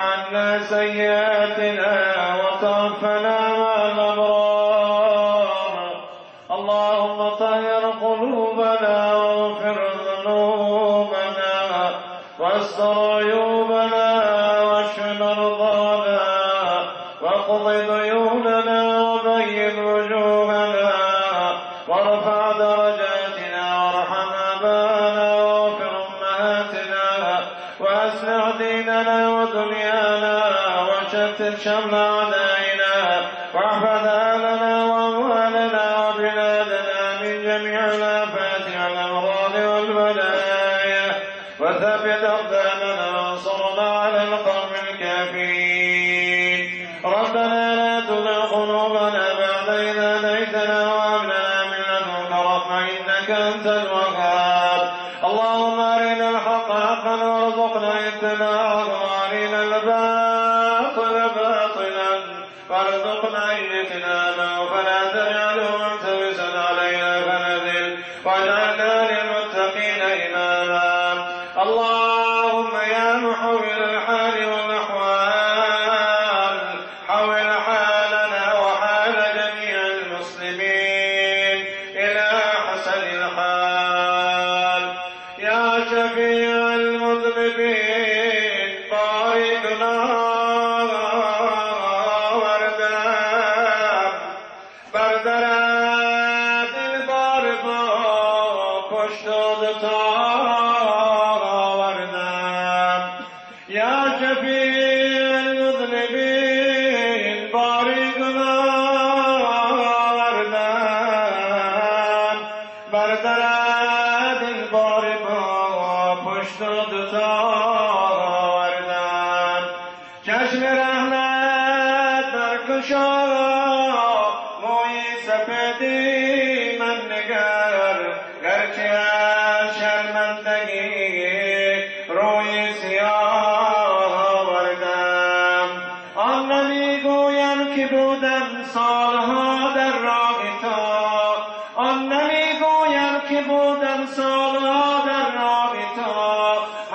عنا سيئاتنا وتوفنا مع الأبرار. اللهم طهر قلوبنا واغفر ذنوبنا واستر عيوبنا واشف مرضانا واقض ديوننا وبين وجوهنا وارفع درجاتنا وارحم آباءنا واغفر أمهاتنا وأصلح ديننا ودنيانا وشتت شمل أعدائنا واحفظ أهلنا وأموالنا وبلادنا من جميع الآفات والأمراض والبلايا وثبت أقدامنا وانصرنا على القوم الكافرين. ربنا لا تزغ قلوبنا بعد إذ هديتنا وهب لنا من لدنك رحمة إنك أنت الوهاب. اللهم أرنا الحق حقا وارزقنا اتباعه وأرنا الباطل باطلا وارزقنا اجتنابه فلا تجعله ملتبسا علينا فنذل واجعلنا للمتقين إماما. اللهم يا محول الحال والأحوال حول حالنا وحال جميع المسلمين إلى أحسن الحال. يا شفيع المذنبين باركنا وردام بردرد البار با پشت آوردم. یا شفیع المذنبین باری گناه آوردم بردرد البار با پشت آوردم. چشم رحمت برکشا موی سفیدی من نگر گرچه از شرمندگی روی سیاه آوردم. آن نمیگویم که بودم سالها در راه تو، آن نمیگویم که بودم سالها در راه تو،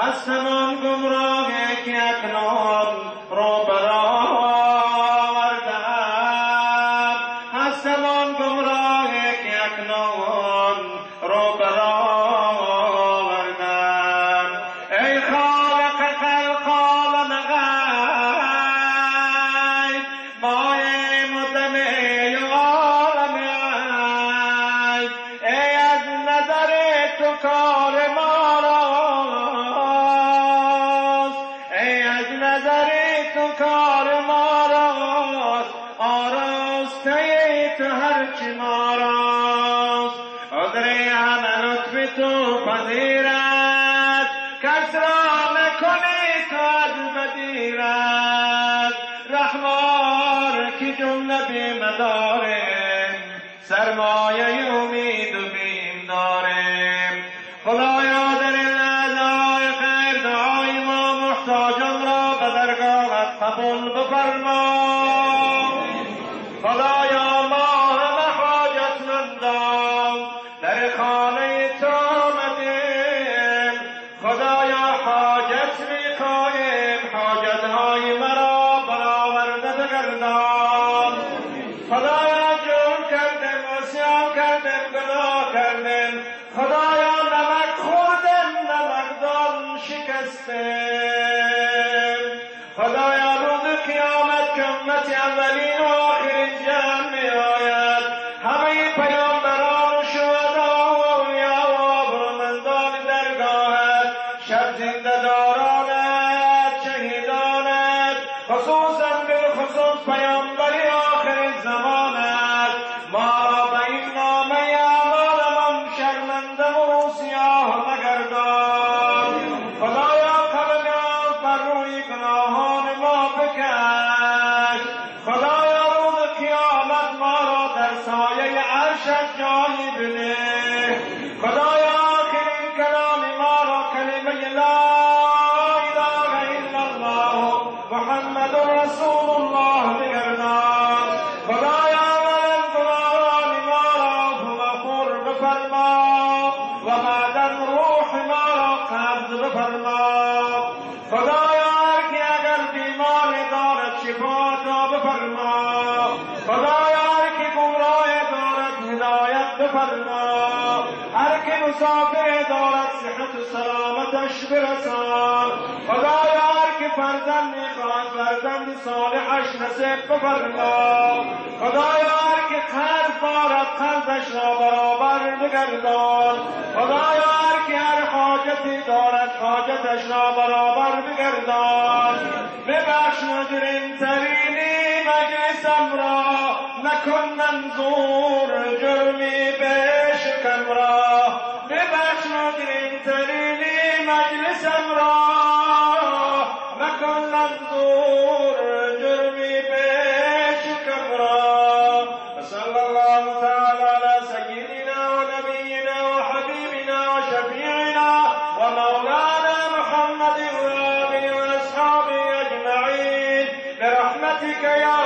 هستم آن گمراه که اکنون رو برآوردم، هستم آن گمراه که اکنون رو برآوردم. ای خالق خلق عالم غیب مایه مدمه عالم عیب، ای از نظر تو کار ما راست، ای از نظر تو کار ما راست، آراسته تو هرچی ما راست. عذر همه لطف تو پذیرد کس را نکنی تو از بدیرد. رحمار که جمله بیمداریم سرمایه امید و بیم داریم. خدایا در این لحظه‌های خیر دعای ما محتاجان را به درگاهت قبول بفرما. خدایا ما همه حاجتمندان در خانه تو آمدیم. خدایا حاجت میخواهیم، حاجتهای مرا برآورده بگردان. خدایا جرم کردم، عصیان کردم، گناه کردم. خدایا نمک خوردم، نمکدان شکستم. خدایا روز قیامت که امت اولین و آخرین جمع می آید، همه پیامبران و شهدا و اولیا و آبرومندان درگاهت، شب زنده دارانت، شهیدانت، خصوصا بالخصوص پیامبر آخر زمانت، ما را به این نامه اعمالمان شرمنده و سیاه مگردان. خدایا قلم بر روی گناهان ما بکش. خدایا روز قیامت ما را در سایه عرشت جایی بده. خدایا آخرین کلام ما را کلمه لا اله الا الله محمد رسول الله بگردان. خدایا اولا گناهان ما را مغفور بفرما و بعدا روح ما را قبض بفرما. خدایا هر کی اگر بیمار شفا عطا بفرما. خدایا هر که گمراه دارد هدایت بفرما، هر که مسافر دارد صحت و سلامتش برسان. خدایا هر که فرزند میخواهد فرزند صالحش نصیب بفرما. خدایا هر که قرض دارد قرضش را برابر بگردان. خدایا هر که هر حاجتی دارد حاجتش را برابر بگردان. ببخش مجرم ترینی مجلسم را، نکن منظور جرمی بشکم را. ببخش مجرم ترینی مجلسم را، نکن منظور جرمی بشکم را. صلى الله تعالى على سيدنا ونبينا وحبيبنا وشفيعنا ومولانا محمد وآله وأصحابه أجمعين برحمتك يا